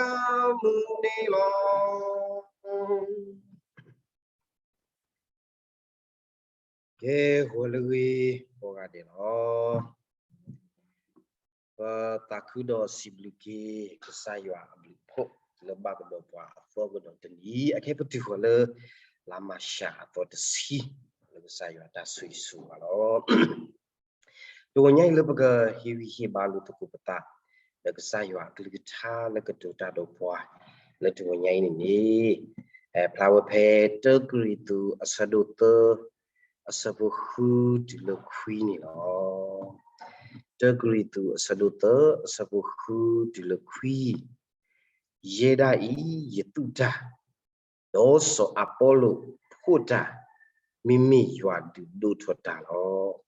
မုၢ်န့ၣ်လီၤ. ကဲ ဂီၤလၢအဂ့ၤ ကိးဂၤဒဲးလီၤ. ပသးခုဒီးစံးဘျုးက့ၤ ကစၢ်ယွၤအဘျုးအဖှိၣ် လၢဘၣ်ကဒီးပှၤအသီကဒီးတနံၤ အခဲပတုၤဃီၤလၢ လါမၤရှးအသီတဆံ လၢကစၢ်ယွၤတၢ်ဆိၣ်ဂ့ၤဆိၣ်ဝါလီၤ. တဂီၤညါအံၤလၢပကဟ့ၣ်ဂံၢ်ဟ့ၣ်ဘါလိာ်သကိးပသး ဒီးကစၢ်ယွၤအကလုၢ်ကထါလၢကတိၤတၢ်ဒီးပှၤ လၢတဂီၤညါအံၤန့ၣ်န့ၣ် ဖျါဝဲဖဲတၢကရံၣ်သူးအဆၢဒိၣ်သၢ အဆၢဖိဃုတုၤလၢခွံန့ၣ်လီၤ. တၢကရံၣ်သူးအဆၢဒိၣ်သၢ အဆၢဖိဃုတုၤလၢခွံ, ယဲဒၣ်အံၤ ယသူၣ်တၢ်, ဒီးစီၤအပီလိၣ်ဖှိၣ်တၢ်, မ့မ့ၢ်ယွၤဒုးဒိၣ်ထီၣ်တၢ်လီၤ.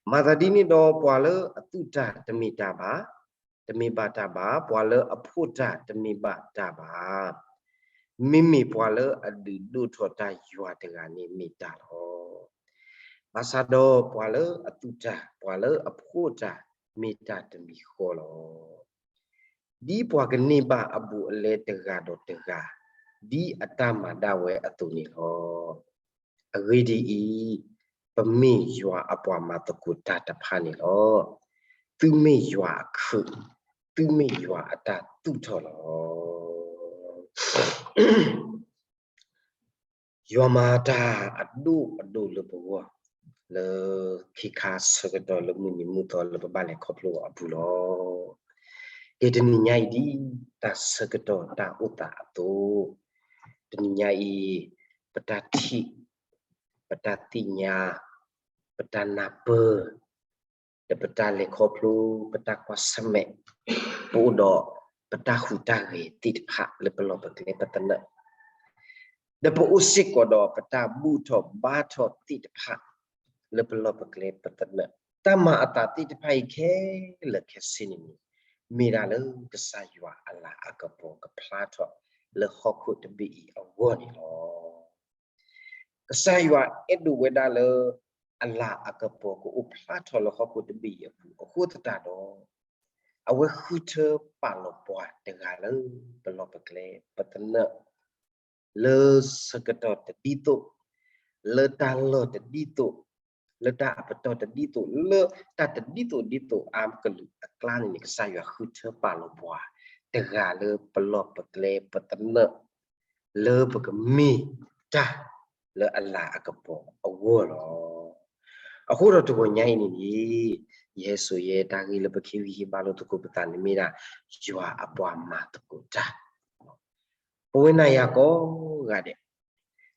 မၤသးဒ်န့ၣ်ဒီး ပှၤလၢအသူၣ်တၢ်တမ့ၢ်တၢ်ဘၣ်, တမ့ၢ်ဘၣ်တၢ်ဘၣ်, ပှၤလၢအဖှိၣ်တၢ်တမ့ၢ်ဘၣ်တၢ်ဘၣ်, မ့မ့ၢ်ပှၤလၢအဒုးဒိၣ်ထီၣ်တၢ်ယွၤတဂၤန့ၣ်မ့ၢ်တၢ်လီၤ. ဘၣ်ဆၣ်ဒီးပှၤလၢအသူၣ်တၢ်, ပှၤလၢအဖှိၣ်တၢ် မ့ၢ်တၢ်တမံၤဃီလီၤ. ဒ်ပှၤကန့ၢ်ဘၣ်အဘူးအလဲတဂၤဒီးတဂၤ, ဒ်အတၢ်မၤဒၣ်ဝဲအသိးန့ၣ်လီၤ. အဂ့ၢ်ဒ်အံၤ, ပမ့ၢ်ယွၤအပှၤမၤသကိးတၢ်တဖၣ်န့ၣ်လီၤ. သုမ့ၢ်ယွၤအခုး, သုမ့ၢ်ယွၤအတၢ်သူၣ်ထီၣ်လီၤ. ယွၤမၤတၢ်အဒိၣ်အဒိၣ်လၢပဂီၢ်, လၢခ့ခါဆၢကတီၢ်လၢမုၢ်နံၤမုၢ်သီလၢပဘၣ်လဲၤခီဖျိအီၤအပူၤလီၤ. ကဲတနံၤညါအံၤဒ်တၢ်ဆၢကတီၢ်တၢ်အိၣ်သးအသိး, တနံၤညါအံၤ ပတၢ်ထံၣ်, ပတၢ်သ့ၣ်ညါ, ပတၢ်နၢ်ပၢၢ် ဒီးပတၢ်လဲၤခီဖျိ, ပတၢ်ကွၢ်ဆၢၣ်မဲာ်, ပအိၣ်ဒီးပတၢ်ဟူးတၢ်ဂဲၤသ့ၣ်တဖၣ်လၢပလီၢ်ပကျဲပသနၢၣ်, ဒီးပအိၣ်စ့ၢ်ကီးဒီးပတၢ်ဘူၣ်ထီၣ်ဘါထီၣ်သ့ၣ်တဖၣ်လၢပလီၢ်ပကျဲပသနၢၣ်, တၢ်မၤအသးသ့ၣ်တဖၣ်အံၤခဲလၢာ်ခဲဆ့န့ၣ်န့ၣ်, မ့ၢ်ဒၣ်လၢကစၢ်ယွၤအလၤအကပီၤကဖျါထီၣ်လၢဟီၣ်ခိၣ်တဘ့ၣ်အံၤအဂီၢ်န့ၣ်လီၤ. ကစၢ်ယွၤအဲၣ်ဒိးဝဲဒၣ်လၢ အလၤအကပီၤကအိၣ်ဖျါထီၣ်လၢဟီၣ်ခိၣ်တဘ့ၣ်အံၤအပူၤအဃိသတးဒီး, အဝဲဃုထၢပာ်လီၤပှၤတဂၤလၢပလီၢ်ပကျဲပသနၢၣ်, လၢဆၢကတီၢ်တဒ်သိး, လၢတၢ်လီၢ်တဒ်သိး, လၢတၢ်အပတီၢ်တဒ်သိး, လၢတၢ်တဒ်သိးဒ်သိးအါကလုာ်အကျါန့ၣ်န့ၣ် ကစၢ်ယွၤဃုထၢပာ်လီၤပှၤတဂၤလၢပလီၢ်ပကျဲပသနၢၣ် လၢပကမ့ၢ်တၢ်လၢအလၤအကပီၤအဂီၢ်လီၤ. အဃိဒီးတဂီၤညါအံၤန့ၣ်န့ၣ်, ယဟဲစိာ်ယဲတၢ်ဂ့ၢ်လၢပကဟ့ၣ်ဂံၢ်ဟ့ၣ်ဘါလိာ်သကိးပသးန့ၣ်မ့ၢ်ဒၣ် ယွၤအပှၤမၤသကိးတၢ် ပဝဲနၤယၤကိးဂၤဒဲး,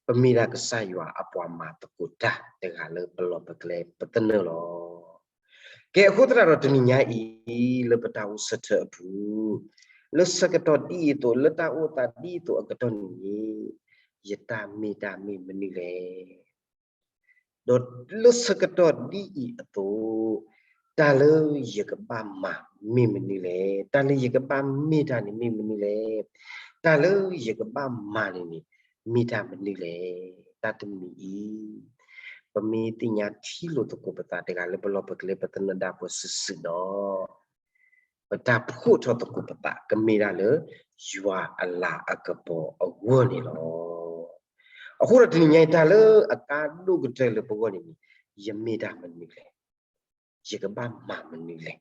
ပမ့ၢ်ဒၣ်ကစၢ်ယွၤအပှၤမၤသကိးတၢ်တဂၤလၢပလီၢ်ပကျဲပသနၢၣ်လီၤ. ကဲအဃိသတးဒီးတနံၤညါအံၤ လၢပတၢ်အိၣ်ဆၢထၢၣ်အပူၤ, လၢဆၢကတီၢ်ဒ်အံၤအသိး လၢတၢ်အိၣ်သးဒ်အံၤအသိးအကတီၢ်န့ၣ်န့ၣ်, ယတၢ်မ့ၢ်တၢ်မ့ၢ်မနုၤလဲၣ်. ဒီးလၢဆၢကတီၢ်ဒ်အံၤအသိး, တၢ်လၢယကဘၣ်မၤမ့ၢ်မနုၤလဲၣ်, တၢ်လၢယကဘၣ်မ့ၢ်တၢ်န့ၣ်မ့ၢ်မနုၤလဲၣ်, တၢ်လၢယကဘၣ်မၤန့ၣ်န့ၣ် မ့ၢ်တၢ်မနုၤလဲၣ်. တၢ်တမံၤအံၤ, ပမ့ၢ်သ့ၣ်ညါထံၣ်လိာ်သကိးပသးတဂၤလၢပလီၢ်ပကျဲပသနၢၣ်ဒၣ်ပှၤစုာ်စုာ်ဒီး ပတၢ်ဖှိၣ်ထီၣ်သကိးပသး ကမ့ၢ်ဒၣ်လၢ ယွၤအလၤအကပီၤအဂီၢ်န့ၣ်လီၤ. အဃိဒီးတနံၤညါအံၤ တၢ်လၢအကါဒိၣ်ကတၢၢ်လၢပဂီၢ်န့ၣ်န့ၣ်, ယမ့ၢ်တၢ်မနုၤလဲၣ်, ယကဘၣ်မၤမနုၤလဲၣ်.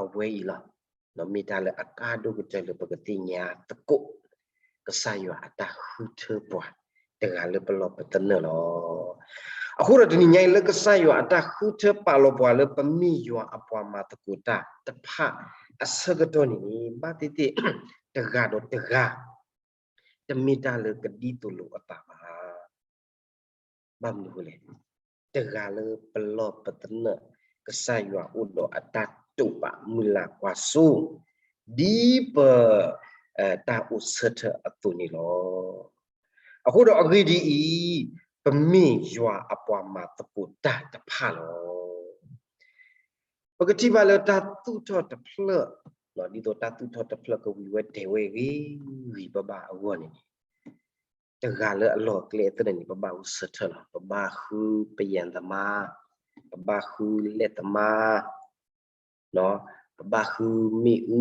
အဝဲအံၤလီၤ, မ့ၢ်တၢ်လၢအကါဒိၣ်ကတၢၢ်လၢပကသ့ၣ်ညါသကိး ကစၢ်ယွၤအတၢ်ဃုထၢပှၤတဂၤလၢပလီၢ်ပသနၢၣ်လီၤ. အဃိဒီးတနံၤညါအံၤ လၢကစၢ်ယွၤအတၢ်ဃုထၢပာ်လီၤပှၤလၢပမ့ၢ်ယွၤအပှၤမၤသကိးတၢ်တဖၣ်အဆၢကတီၢ်န့ၣ်န့ၣ်, ဘၣ်သ့ၣ်သ့ၣ် တဂၤဒီးတဂၤ တမ့ၢ်တၢ်လၢကဒ်သိးလိာ်အသးဘၣ်. ဘၣ်မနုၤအဃိလဲၣ်, တဂၤလၢပလီၢ်ပသနၢၣ် ကစၢ်ယွၤအိၣ်ဒီးအတၢ်တိာ်ပာ်မုၢ်လၢ်ကွၢ်စိ ဒ်ပ တၢ်အိၣ်ဆၢထၢၣ်အသိးန့ၣ်လီၤ. အဃိဒီးအဂ့ၢ်ဒ်အံၤ, ပမ့ၢ်ယွၤအပှၤမၤသကိးတၢ်တဖၣ်လီၤ. ပကထံၣ်ဘၣ်လၢတၢ်သူၣ်ထီၣ်တဖျၢၣ်, ဒ်သိးတၢ်သူၣ်ထီၣ်တဖျၢၣ်ကဝံၤဝဲတဲာ်ဝဲဂ့ၤဂ့ၤဘၣ်ဘၣ်အဂီၢ်န့ၣ်န့ၣ်, တဂၤလၢအလီၢ်အကျဲအသနၢၣ်န့ၣ် ပဘၣ်ဃုဆၢထၢၣ်လီၤ. ပဘၣ်ဃုပယံၤသမါ, ပဘၣ်ဃုလဲၣ်သမါ, ပဘၣ်ဃုမ့ၣ်အူ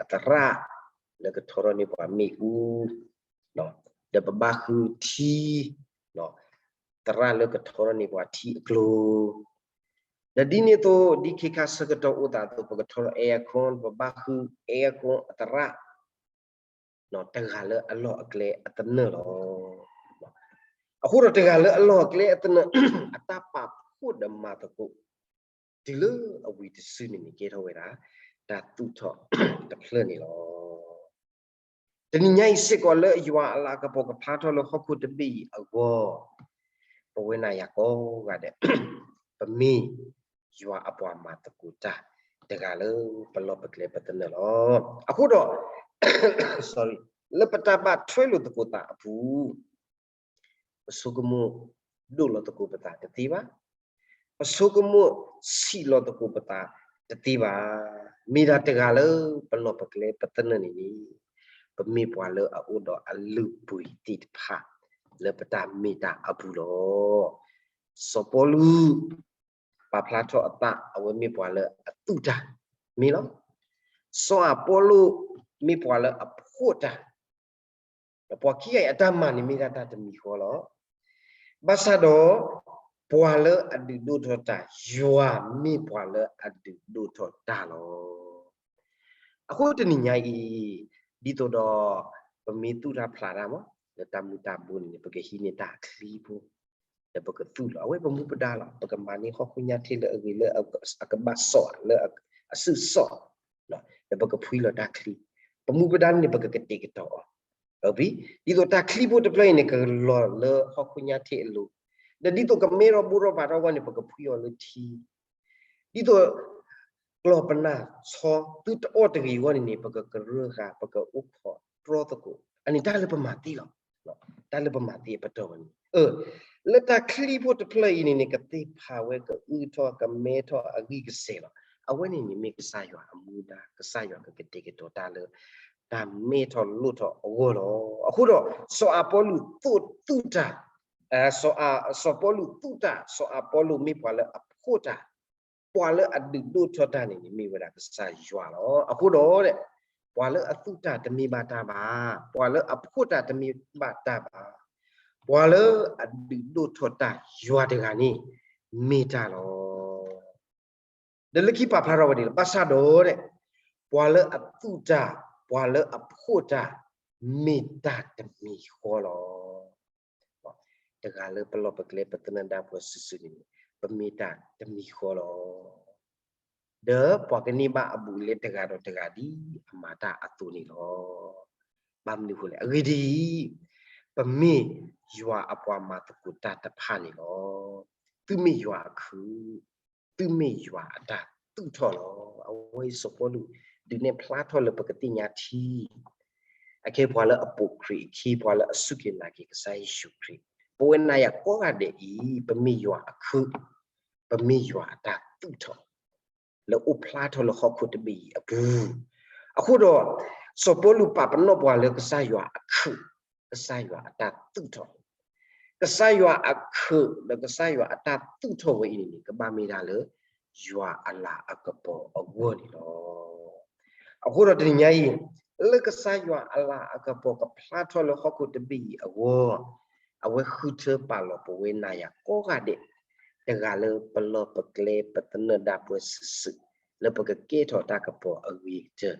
အသရၣ်, လၢကထီထီၣ်န့ၢ်ပှၤမ့ၣ်အူ, ဒီးပဘၣ်ဃုထံ သရၣ်လၢကထီထီၣ်န့ၢ်ပှၤထံအကျိၤ, ဒီးဒ်န့ၣ်အသိး ဒ်ခဲခါဆၢကတီၢ်အိၣ်သးအသိး ပကထီထီၣ် aircon ပဘၣ်ဃု aircon အသရၣ် တဂၤလၢအလီၢ်အကျဲအသနၢၣ်လီၤ. အဃိဒီးတဂၤလၢအလီၢ်အကျဲအသနၢၣ် အတၢ်ပာ်ဖှိၣ်ဒီးမၤသကိး တုၤလၢအဝံၤတစုန့ၣ်န့ၣ် ကဲထီၣ်ဝဲဒၣ် တၢ်သူၣ်ထီၣ်တဖျၢၣ်န့ၣ်လီၤ. တနံၤညါအံၤစ့ၢ်ကီးလၢယွၤအလၤကပီၤကဖျါထီၣ်လၢဟီၣ်ခိၣ်တဘ့ၣ်အံၤအဂီၢ်, ပဝဲနၤယၤကိးဂၤဒဲး ပမ့ၢ်ယွၤအပှၤမၤသကိးတၢ် တဂၤလၢပလီၢ်ပကျဲပသနၢၣ်လီၤ. အဃိဒီး sorry လၢပတၢ်ဘၣ်ထွဲလိာ်သကိးသးအပူၤ ပဆိကမိၣ်ဒိၣ်လီၤသကိးပသးတသ့ဘၣ်. ပဆိကမိၣ်ဆံးလီၤသကိးပသးတသ့ဘၣ်. မ့ၢ်ဒၣ်တဂၤလၢပလီၢ်ပကျဲပသနၢၣ်န့ၣ်န့ၣ် ပမ့ၢ်ပှၤလၢအအိၣ်ဒီးအလုၢ်အပှ့ၤသ့ၣ်တဖၣ် လၢပတၢ်မ့ၢ်တၢ်အပူၤလီၤ. စီၤပီလူး ပာ်ဖျါထီၣ်အသး အဝဲမ့ၢ်ပှၤလၢအသူၣ်တၢ် မ့ၢ်လီၤ. စီၤအၤပီလူး မ့ၢ်ပှၤလၢအဖှီၣ်တၢ် ဒီးပှၤခံဂၤအံၤအတၢ်မၤန့ၣ်မ့ၢ်ဒၣ်တၢ်တမံၤဃီလီၤ. ဘၣ်ဆၣ်ဒီး ပှၤလၢအဒုးဒိၣ်ထီၣ်တၢ် ယွၤမ့ၢ်ပှၤလၢအဒုးဒိၣ်ထီၣ်တၢ်လီၤ. အဃိတနံၤညါအံၤ ဒ်သိးဒီး ပမ့ၢ်သူၣ်တၢ်ဖျးတၢ်မး လၢတၢ်မုၢ်တၢ်ဘိန့ၣ်န့ၣ် ပကဟံးန့ၢ်တၢ်ချံဖိ ဒီးပကသူၣ်လီၤ. အဝဲပမူပဒါလီၤ. ပကမၤန့ၢ်ဟီၣ်ခိၣ်ညါထံလၢအဂ့ၤလၢအကဘၣ်စိာ်လၢအစုစိာ် ဒီးပကဖှံလီၤတၢ်ချံ. ပမူပဒါန့ၣ်န့ၣ် ပကကတဲာ်ကတီၤအီၤ. ဒ်သိးတၢ်ချံဖိတဖျၢၣ်အံၤန့ၣ် ကလီၤလၢဟီၣ်ခိၣ်ညါထံအလိၤ, ဒီးဒ်သိးကမ့ၢ်ထီၣ်ဘိၣ်ထီၣ်ဘါထီၣ်အဂီၢ်န့ၣ် ပကဖှံအီၤလၢထံ ဒ်သိး ကျီၢ်ပနၢ်ဆီသုတအီၣ်တဂ့ၤအဂီၢ်န့ၣ်န့ၣ် ပကကရၢဃာ် ပကအိၣ်ခိးတြီသကိး အန့ၣ်တၢ်လၢပမၤသ့လီၤ. တၢ်လၢပမၤသ့အပတီၢ်ဝဲန့ၣ် လၢတၢ်ချံဖိတဖျၢၣ်အံၤန့ၣ်န့ၣ် ကသ့ၣ်ဖးဝဲ ကအုၣ်ထီၣ်ကမဲထီၣ်အဂံၢ်ကစဲၤလီၤ. အဝဲန့ၣ်န့ၣ်မ့ၢ်ကစၢ်ယွၤအမူဒါ ကစၢ်ယွၤကကတဲာ်ကတီၤတၢ်လၢ တၢ်မဲထီၣ်လိၣ်ထီၣ်အဂီၢ်လီၤ. အဃိဒီး စီၤအၤပီလူးသူၣ်သူၣ်တၢ် စီၤပီလူးသူၣ်တၢ် စီၤအၤပီလူးမ့ၢ်ပှၤလၢအဖှီၣ်တၢ်, ပှၤလၢအဒုးဒိၣ်ထီၣ်တၢ်န့ၣ်န့ၣ် မ့ၢ်ဝဲဒၣ်ကစၢ်ယွၤလီၤ. အဃိဒီး ပှၤလၢအသူၣ်တၢ်တမ့ၢ်ဘၣ်တၢ်ဘၣ်, ပှၤလၢအဖှီၣ်တၢ်တမ့ၢ်ဘၣ်တၢ်ဘၣ်, ပှၤလၢအဒုးဒိၣ်ထီၣ်တၢ်ယွၤတဂၤန့ၣ် မ့ၢ်တၢ်လီၤ. ဒီးလၢခံပာ်ဖျါထီၣ်ဝဲဒ်လဲၣ်, ဘၣ်ဆၣ်ဒီး ပှၤလၢအသူၣ်တၢ် ပှၤလၢအဖှီၣ်တၢ် မ့ၢ်တၢ်တမံၤဃီလီၤ. တဂၤလၢပလီၢ်ပကျဲပသနၢၣ်ဒၣ်ပှၤစုာ်စုာ်န့ၣ် ပမ့ၢ်တၢ်တမံၤဃီလီၤ. ဒီးပှၤကန့ၢ်ဘၣ်အဘူးအလဲတဂၤဒီးတဂၤဒ်အမၤတၢ်အသိးန့ၣ်လီၤ. ဘၣ်မနုၤအဃိလဲၣ်, အဂ့ၢ်ဒ်အံၤ, ပမ့ၢ်ယွၤအပှၤမၤသကိးတၢ်တဖၣ်န့ၣ်လီၤ. သုမ့ၢ်ယွၤအခုၣ်, သုမ့ၢ်ယွၤအတၢ်သူၣ်ထီၣ်လီၤ. အဝဲအံၤစီၤပီလူး ဒုးနဲၣ်ဖျါထီၣ်လၢပကသ့ၣ်ညါထံ အခ့အပှၤလၢအပိာ်ခရံာ်, အခ့အပှၤလၢအစူၢ်က့ၤနာ်က့ၤကစၢ်ယ့ၣ်ၡူးခရံာ်, ပဝဲနၤယၤကိးဂၤဒဲးအံၤ ပမ့ၢ်ယွၤအခုၣ်, ပမ့ၢ်ယွၤအတၢ်သူၣ်ထီၣ် လၢအိၣ်ဖျါထီၣ်လၢဟီၣ်ခိၣ်တဘ့ၣ်အံၤအပူၤ. အဃိဒီး စီၤပီလူးပာ်ပနီၣ်ပှၤလၢကစၢ်ယွၤအခုၣ်, ကစၢ်ယွၤအတၢ်သူၣ်ထီၣ်, ကစၢ်ယွၤအခုၣ်ဒီးကစၢ်ယွၤအတၢ်သူၣ်ထီၣ်ဝဲအံၤန့ၣ်န့ၣ် ကဘၣ်မ့ၢ်ဒၣ်လၢ ယွၤအလၤအကပီၤအဂီၢ်န့ၣ်လီၤ. အဃိဒီးတနံၤညါအံၤ လၢကစၢ်ယွၤအလၤအကပီၤကဖျါထီၣ်လၢဟီၣ်ခိၣ်တဘ့ၣ်အံၤအဂီၢ်, အဝဲဃုထၢပာ်လီၤပဝဲနၤယၤကိးဂၤဒဲး တဂၤလၢပလီၢ်ပကျဲပသနၢၣ်ဒၣ်ပှၤစုာ်စုာ် လၢပကကဲထီၣ်တၢ်ကပီၤအဂ့ၤကတၢၢ်,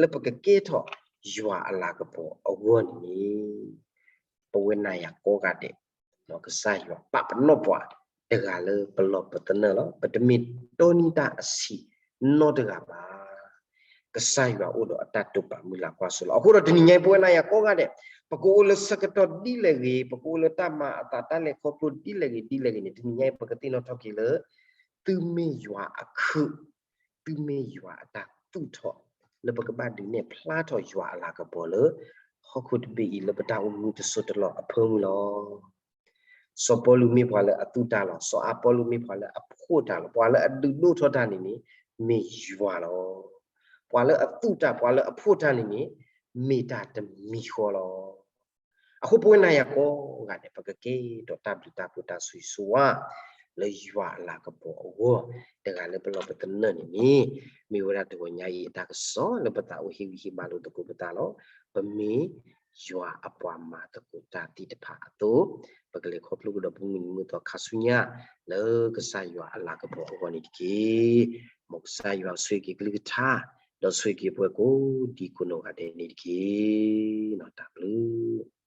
လၢပကကဲထီၣ်ယွၤအလၤကပီၤအဂီၢ်န့ၣ်န့ၣ် ပဝဲနၤယၤကိးဂၤဒဲး ကစၢ်ယွၤပာ်ပနီၣ်ပှၤ တဂၤလၢပလီၢ်ပသနၢၣ်လီၤ. ပတမ့ၢ်တိၢ်နီၣ်တၢ်အဆံးနီတဂၤဘၣ်. ကစၢ်ယွၤအိၣ်ဒီးအတၢ်တိာ်ပာ်မုၢ်လၢ်ကွၢ်စိလီၤ. အဃိဒီးတနံၤညါအံၤပဝဲနၤယၤကိးဂၤဒဲး ပကအိၣ်လၢဆၢကတီၢ်ဒ်လဲၣ်ဂ့ၤ, ပကအိၣ်လၢတၢ်မၤအသးတၢ်လဲၤခီဖျိဒ်လဲၣ်ဂ့ၤဒ်လဲၣ်ဂ့ၤန့ၣ် တနံၤညါအံၤပကသ့ၣ်နီၣ်ထီၣ်က့ၤလၢ သုမ့ၢ်ယွၤအခုၣ်, သုမ့ၢ်ယွၤအတၢ်သူၣ်ထီၣ် လၢပကဘၣ်ဒုးနဲၣ်ဖျါထီၣ်ယွၤအလၤကပီၤလၢ ဟီၣ်ခိၣ်တဘ့ၣ်အံၤလၢပတၢ်အိၣ်မူတစိၢ်တလီၢ်အဖၢမုၢ်လီၤ. စီၤပီလူးမ့ၢ်ပှၤလၢအသူၣ်တၢ်လီၤ. စီၤအၤပီလူးမ့ၢ်ပှၤလၢအဖှီၣ်တၢ်လီၤ. ပှၤလၢအဒုးဒိၣ်ထီၣ်တၢ်န့ၣ်န့ၣ် မ့ၢ်ယွၤလီၤ. ပှၤလၢအသူၣ်တၢ် ပှၤလၢအဖှီၣ်တၢ်န့ၣ်န့ၣ် မ့ၢ်တၢ်တမံၤဃီလီၤ. အဃိပဝဲနၤယၤကိးဂၤဒဲး ပကကဲထီၣ်တၢ်ဘျုးတၢ်ဖှိၣ်တၢ်ဆိၣ်ဂ့ၤဆိၣ်ဝါ လၢယွၤအလၤကပီၤအဂီၢ်, တဂၤလၢပလီၢ်ပသနၢၣ်န့ၣ်န့ၣ်, မ့ၢ်ဝဲဒၣ်တဂီၤညါအံၤအတၢ်ကစီၣ်လၢပသးအိၣ်ဟ့ၣ်ဂံၢ်ဟ့ၣ်ဘါလိာ်သကိးပသးလီၤ. ပမ့ၢ်ယွၤအပှၤမၤသကိးတၢ်သ့ၣ်တဖၣ်အသိး, ပကလဲၤခီဖျိကဒီးပမုၢ်နံၤမုၢ်သီခါဆူညါ, လၢကစၢ်ယွၤအလၤကပီၤအဂီၢ်န့ၣ်တက့ၢ်. မ်ကစၢ်ယွၤဆိၣ်ဂ့ၤက့ၤကလုၢ်ကထါ, ဒီးဆိၣ်ဂ့ၤက့ၤပှၤကိးဒံကိးနီၢ်ဂၤဒဲးန့ၣ်တက့ၢ်. တၢ်ဘျုး